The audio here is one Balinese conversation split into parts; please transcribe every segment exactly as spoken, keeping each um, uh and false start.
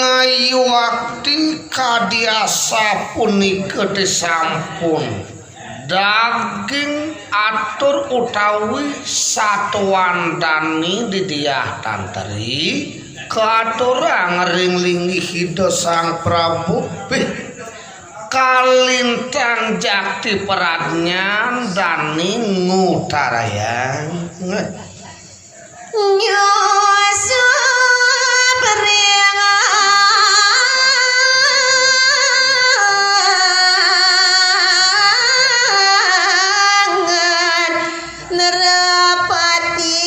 Ayu wakti kadiasa punika disampun daging atur utawi satuan dani didiah tantri katurang ring linggih Ida Sang Prabu. Pih, kalintang jakti pradnyan dani ngutarayang. Nyusup ring angan Nerapati.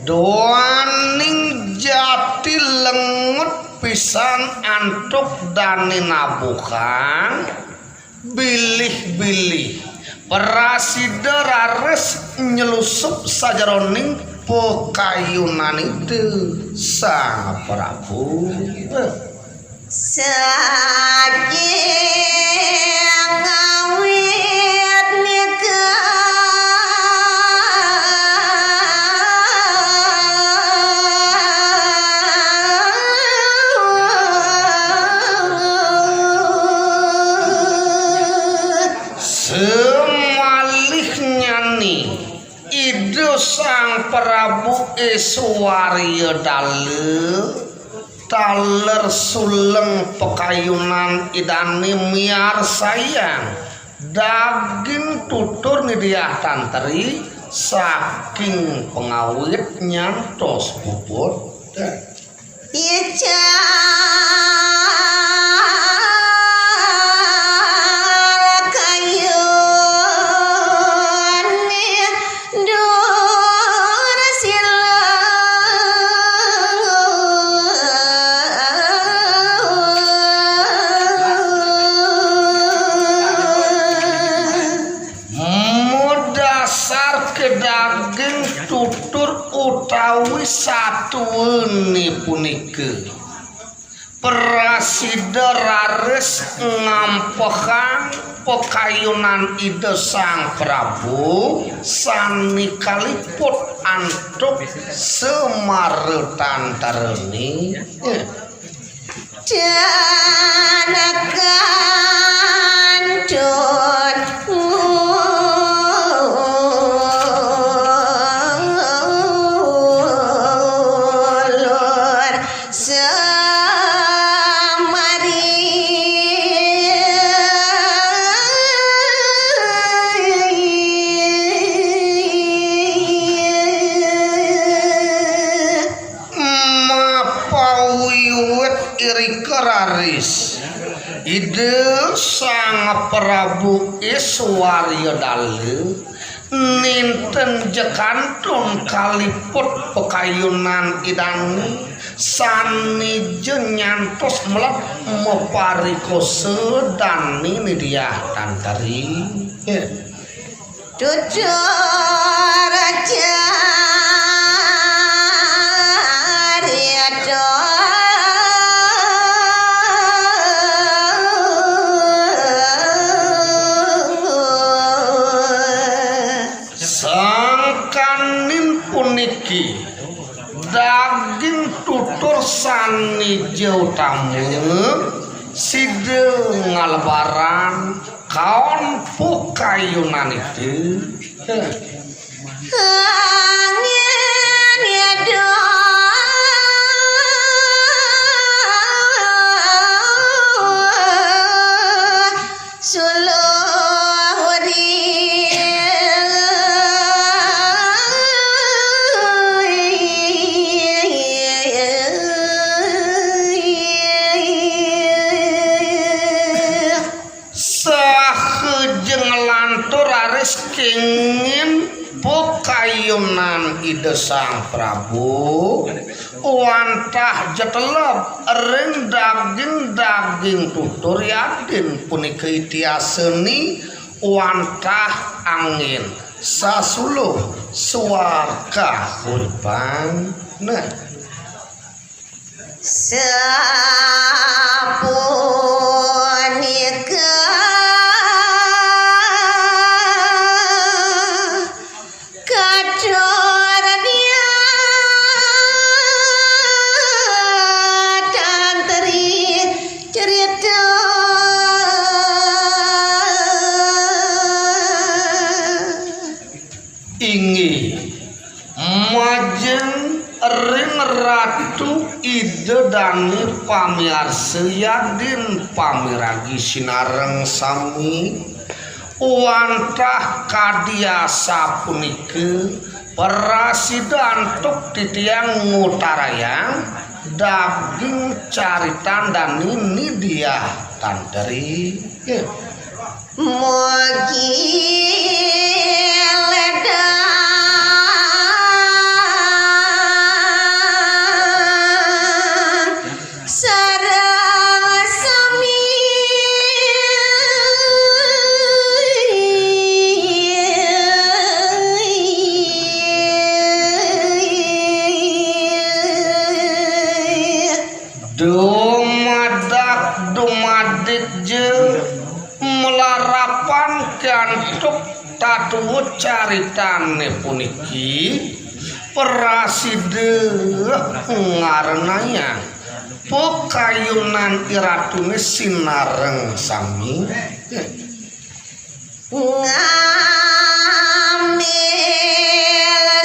Duaning jati lengut pisan antuk dane nabuhan, bilih-bilih prasida raris nylusup sajeroning pakayunan Ida Sang Prabu. Saking awit nika semalih nyani Ida Sang Prabu Iswarya Dala taler suleng pakayunan Idane miarsayang daging tutur nidiah tantri saking pangawit nyantos puput. Ical kayune Dursila. Madasar ke daging tutur utawi satuane punika, prasida raris ngampehang pakayunan Ida Sang Prabu sane kaliput antuk semara tantarane. Janakan cut ngulur semari. Mapawiwit irika raris Ida Sang Prabu Iswarya Dala ninten ja kantun kaliput pakayunan Idane sane ja nyantos melet maparikosa dane nidiah tantri. Tutur carita. Sangkaning puniki daging tutur sane ja utama sida ngalebaran kaon pakayunan Ida. Angin nyeduh suluh uri. Saha ja nglantur raris kenging pakayunan Ida Sang Prabu, wantah ja teleb ring daging-daging tutur yadin punika itiasane wantah angin sasuluh suaka uripang. Nah. Sapunika Dedane pamiarsa yadin pamiragi sinareng sami, wantah kadi asapunika prasida antuk titiang ngutarayang daging caritan dane Ni Diah Tantri. Mugi ledang sareng sami. Dumadak dumadik ja malarapan kantuk tatua caritane puniki, prasida ngarenayang pakayunan iratune sinareng sami. Ngambil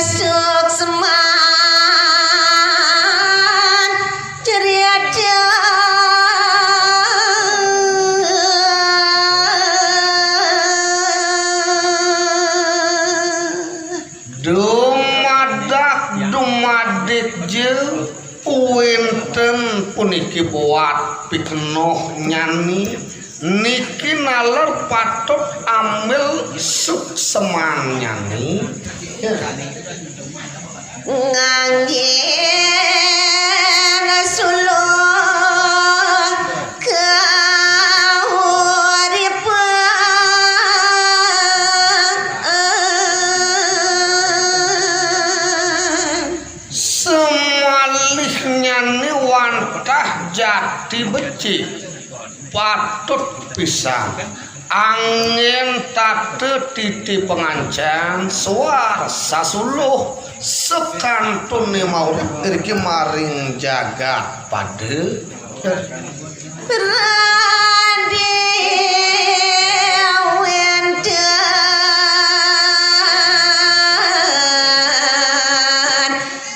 suksman cerita. Dumadak dumadik ja wenten puniki buat pikenoh nyani, niki naler patut ambil sukseman nyani. Ngangge suluh kauripan. Semalih nyani wantah jati becik, patut pisan. Anggen tata titi pangancan soar sasuluh sakantune maurip iriki maring jagat pada. Radi wenten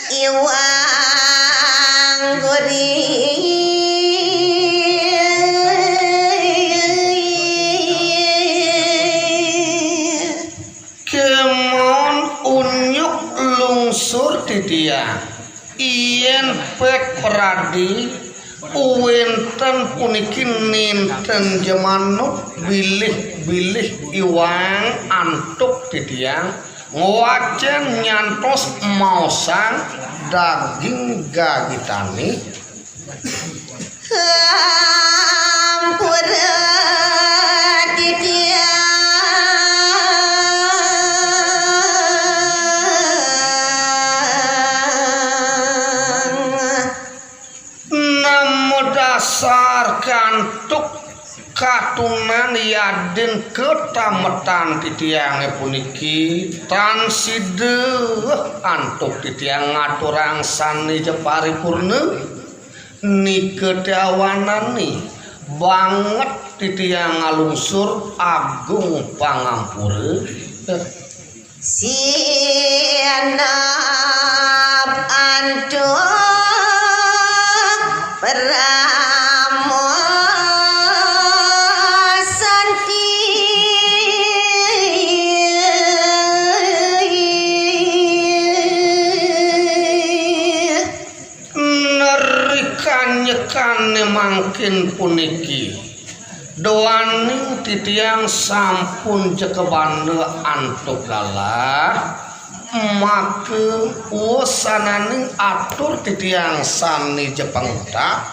Iwang Guri. Kemon unyuk lungsur titiang. Yen pek pradi, wenten puniki nenten jamanut bilih-bilih iwang antuk titiang ngwacen nyantos maosang daging gagitane. Hampura titiang. Namo dasar kantuk katunan yadin katametan titiange puniki tan sida antuk titiang ngaturang sanija paripurna. Nika te awanane banget titiang ngalungsur agung pangampura. Sineb antuk Paramo Santi. Nerikan nyekane mangkin puniki. Duaning titiang sampun jekebanda antuk galah, maka wusananing atur titiang sane jepeng utak,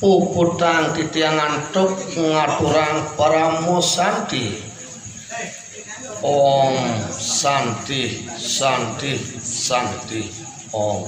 puputang titiang antuk ngaturang paramo santi. Om Santi, Santi, Santi, Om.